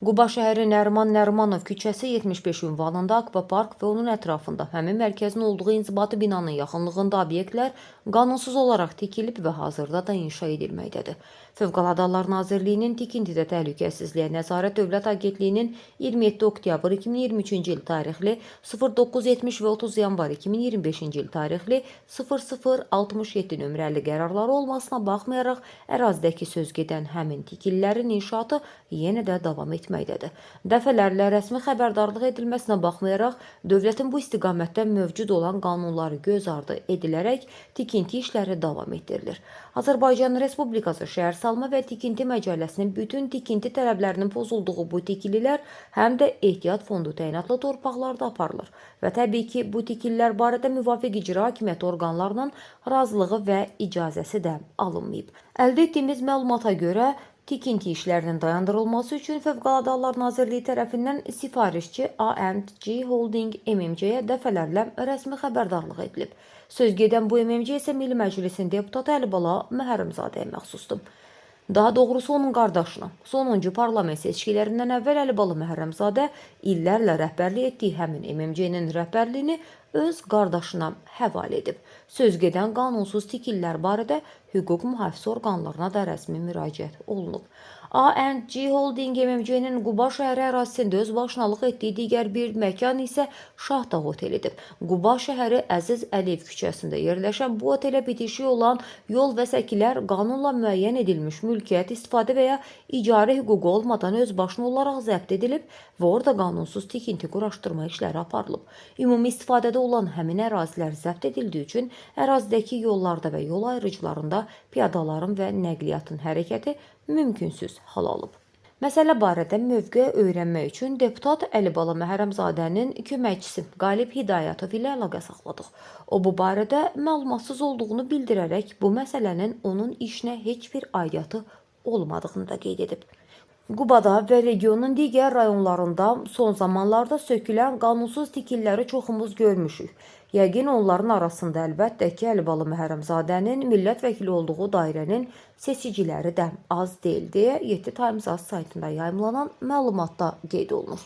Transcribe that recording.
Quba şəhəri Nəriman Nərimanov küçəsi 75 ünvanında akvapark və onun ətrafında həmin mərkəzin olduğu inzibati binanın yaxınlığında obyektlər qanunsuz olaraq tikilib və hazırda da inşa edilməkdədir. Fövqəladə Hallar Nazirliyinin Tikintidə Təhlükəsizliyə Nəzarət Dövlət Agentliyinin 27 oktyabr 2023-cü il tarixli 0970 və 30 yanvar 2025-ci il tarixli 0067 nömrəli qərarları olmasına baxmayaraq ərazidəki söz gedən həmin tikililərin inşaatı yenə də davam etməkdədir. Dəfələrlə rəsmi xəbərdarlıq edilməsinə baxmayaraq dövlətin bu istiqamətdə mövcud olan qanunları göz ardı edilərək tikinti işləri davam etdirilir. Azərbaycan Respublikası Şəhərsalma və Tikinti Məcəlləsinin bütün tikinti tələblərinin pozulduğu bu tikililər həm də ehtiyat fondu təyinatlı torpaqlarda aparılır və təbii ki, bu tikililər barədə müvafiq icra hakimiyyəti orqanlarının razılığı və icazəsi də alınmayıb. Əldə etdiyimiz məlumata görə tikinti işlərinin dayandırılması üçün Fövqəladə Hallar Nazirliyi tərəfindən sifarişçi A&G Holding MMC-yə dəfələrlə rəsmi xəbərdarlıq edilib. Söz gedən bu MMC isə Milli Məclisin deputatı Əlibala Məhərrəmzadəyə məxsusdur. Daha doğrusu onun qardaşına. Sonuncu parlament seçkilərindən əvvəl Əlibala Məhərrəmzadə illərlə rəhbərlik etdiyi həmin MMC-nin rəhbərliyini öz qardaşına həvalə edib. Söz gedən qanunsuz tikililər barədə hüquq mühafizə orqanlarına da rəsmi müraciət olunub. A&G Holding MMC-nin Quba şəhəri ərazisində öz başınalıq etdiyi digər bir məkan isə Şahdağ otelidir. Quba şəhəri Əziz Əliyev küçəsində yerləşən bu otelə bitişik olan yol və səkilər qanunla müəyyən edilmiş mülkiyyət, istifadə və ya icarə hüququ olmadan öz başına olaraq zəbt edilib və orada qanunsuz tikinti quraşdırma işləri aparılıb. Ümumi istifadədə olan həmin ərazilər zəbt edildiyi üçün ərazidəki yollarda və yol ayrıcılarında piyadaların və nəqliyyatın hərəkəti mümkünsüz hal alıb. Məsələ barədə mövqe öyrənmək üçün deputat Əlibala Məhərrəmzadənin köməkçisi Qalib Hidayətov ilə əlaqə saxladıq. O bu barədə məlumatsız olduğunu bildirərək bu məsələnin onun işinə heç bir aidiyyatı olmadığını da qeyd edib. Qubada və regionun digər rayonlarında son zamanlarda sökülən qanunsuz tikililəri çoxumuz görmüşük. Yəqin onların arasında əlbəttə ki, Əlibala Məhərrəmzadənin millət vəkili olduğu dairənin seçiciləri də az deyil deyə 7 Times Az saytında yayımlanan məlumatda qeyd olunur.